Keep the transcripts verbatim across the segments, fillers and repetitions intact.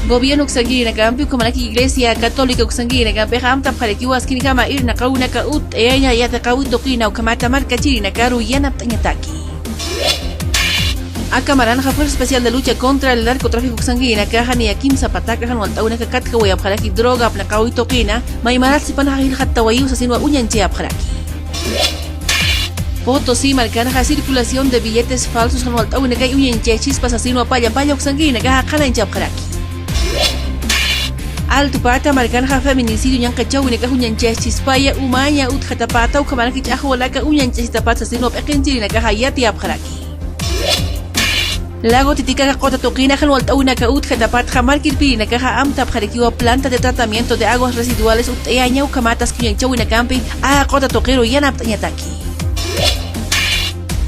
Gobierno uksankirinakampi ukhamaraki Iglesia Católica uksankirinakampixa amtapxarakiwa askinjama irnaqawinaka utt'ayaña yatiqawi tuqina ukhamata markachirinakaru yanapt'añataki. Aka maranxa Fuerza Especial de Lucha contra el Narcotráfico uksankirinakaxa niya kimsa pataka jan walt'awinaka katjawayapxaraki droga apnaqawi tuqina, maymarat sipanxa jilxattawayiw sasinwa uñanchayapxaraki. Potosí markanxa circulación de billetes falsos jan walt'awinakay uñanchaychispa sasinwa palla palla uksankirinakaxa qhanañchapxaraki. Altupata markanxa feminicidio ñanqachawinakax uñanchaychispaya umaña utjatapata ukhamaraki ch'axwanaka uñanchasitapat sasinwa p'iqinchirinakaxa yatiyapxaraki. Lago Titicaca quta tuqina jan walt'awinaka utjatapatxa markirpirinakaxa amtapxarakiwa planta de tratamiento de aguas residuales utt'ayaña ukhamata uñanchawinakampi aka quta tuqiru yanapt'añataki.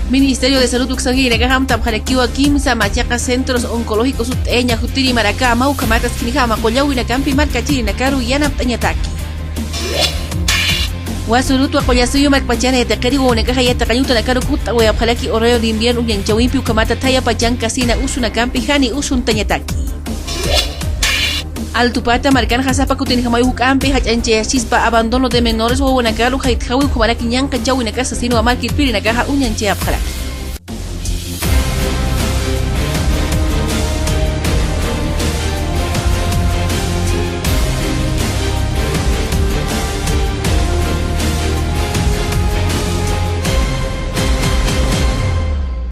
Ministerio de Salud uksankirinakaxa amtapxarakiwa kimsa machaqa centros oncológicos utt'ayaña jutiri marakama ukhamata askinjama qullawinakampi markachirinakaru yanapt'añataki. Wasurutwa qullasuyu makpachana yatiqiri wawanakaxa yatiqañ utanakaru kutt'awayapxaraki horario de invierno uñanchawimpi ukhamata thaya pachan casina usunakampi jani usuntañataki. Altupata markanxa sapa kutinjamayu juk'ampi jach'anchayachispa abandono de menores wawanakaru jaytjawi ukhamaraki ñanqachawinaka sasinwa markirpirinakaxa uñanchayapxaraki.